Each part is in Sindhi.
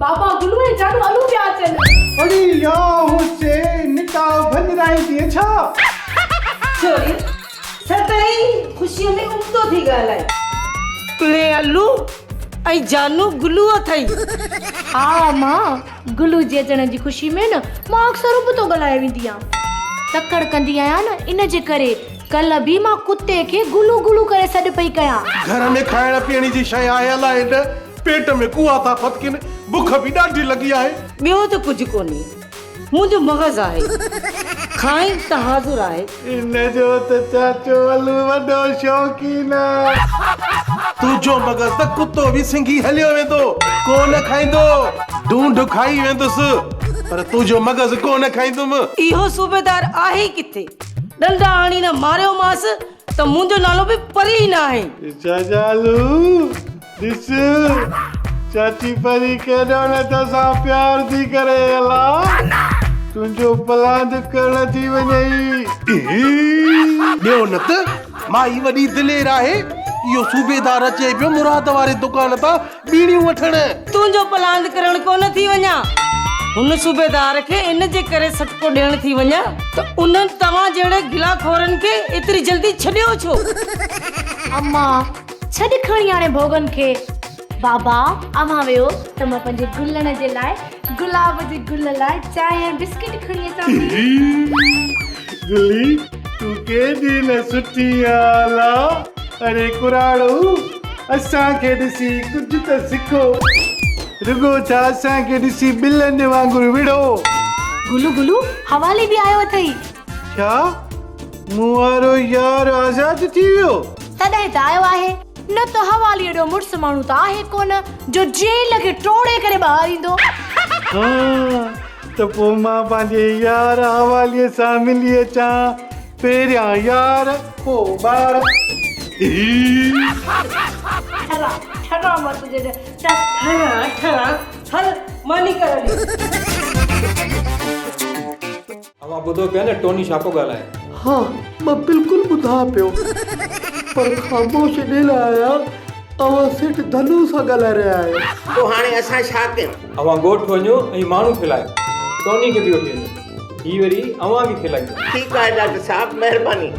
بابا گلو ۽ جانو الو پيا اچن. اڙي يا حسين نڪاح ڀڃرائيندينء ڇا؟ ڇوري سدائين خوشيء ۾ ابتو ٿي ڳالهائي. پڻهين الو ۽ جانو گلو اٿئي. ها امان، گلو جي اچڻ جي خوشي ۾ نه مان اڪثر ابتو ڳالهائي ويندي آهيان. تڪڙ ڪندي آهيان نه ان جي ڪري. ڪلهه به مان ڪتي کي گلو گلو ڪري سڏ پئي ڪيان. گهر ۾ کائڻ پيئڻ جي شيء آهي الائي نه، پيٽ ۾ ڪوئا ٿا ڦٿڪن، بک به ڏاڍي لڳي آهي. ٻيو ته ڪجهه ڪونهي، منهنجو مغز آهي، کائين ته حاضر آهي. ان جو ته چاچو علو وڏو شوقين آ. تنهنجو مغز ته ڪتو به سنگهي هليو ويندو، ڪو نه کائيندو، ڍونڍ کائي ويندس، پر تنهنجو مغز ڪو نه کائيندم. اهو صوبيدار آهي ئي ڪٿي؟ ڏنڊا هڻي نه ماريومانس ته منهنجو نالو به پري ئي ناهي. چاچالو ڏس چاچي پري ڪيڏو نه توسان پيار ٿي ڪري الا تنهنجو پلاند ڪرڻ ٿي وڃئي. ٻيو نه ته مائي وڏي دلير آهي. اهو صوبيدار اچي پيو مراد واري دڪان تان ٻيڙيون وٺڻ. تنهنجو پلاند ڪرڻ ڪونه ٿي وڃان. هن صوبيدار کي ان جي ڪري سٽڪو ڏيڻ ٿي وڃان ته انهن توهان جهڙي گلا خورن کي ايتري جلدي ڇڏيو ڇو؟ اما، ڇڏ کڻي هاڻي ڀوڳن کي. بابا، اوهان ويو ته مان پنهنجي گلڻ جي لاء گلاب جي گل لاء چانهه ۽ بسڪٽ کڻي اچان ٿي. گلي، تون ڪيڏي نه سٺي آن الا. اڙي ڪراڙو، اسان کي ڏسي ڪجهه ته سکو. رڳو ڇا اسان کي ڏسي ٻلن وانگر وڙهو. گلو گلو، حوالي به آيو اٿئي. ڇا؟ مون وارو يار آزاد ٿي ويو؟ تڏهن ته آيو آهي. نه ته حوالي ايڏو مڙس ماڻهو ته آهي ڪونه جو جيل کي ٽوڙي ڪري ٻاهر ايندو. ها ته پوء مان پنهنجي يار حوالي سان ملي اچان. پهريان يار پوء ٻار. ٺرا ٺرا مان تنهنجي ٺرا ٺرا هل ماني ڪر هلي. اوهان ٻڌو پيا نه ٽوني ڇا پيو ڳالهائي. ها مان بلڪل ٻڌان پيو پر خاموش انهي لاء آهيان اوهان سيٺ ڌنو سان ڳالهائي رهيا آهيو. پوء هاڻي اسان ڇا ڪيون؟ اوهان ڳوٺ وڃو ۽ ماڻهو کلايو. ٽوني کي به وٺي وڃو. هي وري اوهان کي کلائيندو. ٺيڪ آهي ڊاڪٽر صاحب مهرباني.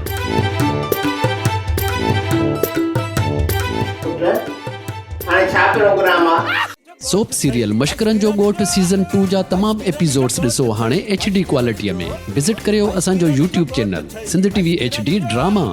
پٽ هاڻي ڇا پروگرام آ؟ سوپ سيريل مشڪرن جو ڳوٺ سيزن ٽو جا تمام ايپيسوڊس ڏسو هاڻي ايڇ ڊي ڪوالٽيء ۾ وزٽ ڪريو اسان جو YouTube channel Sindh T V H D drama.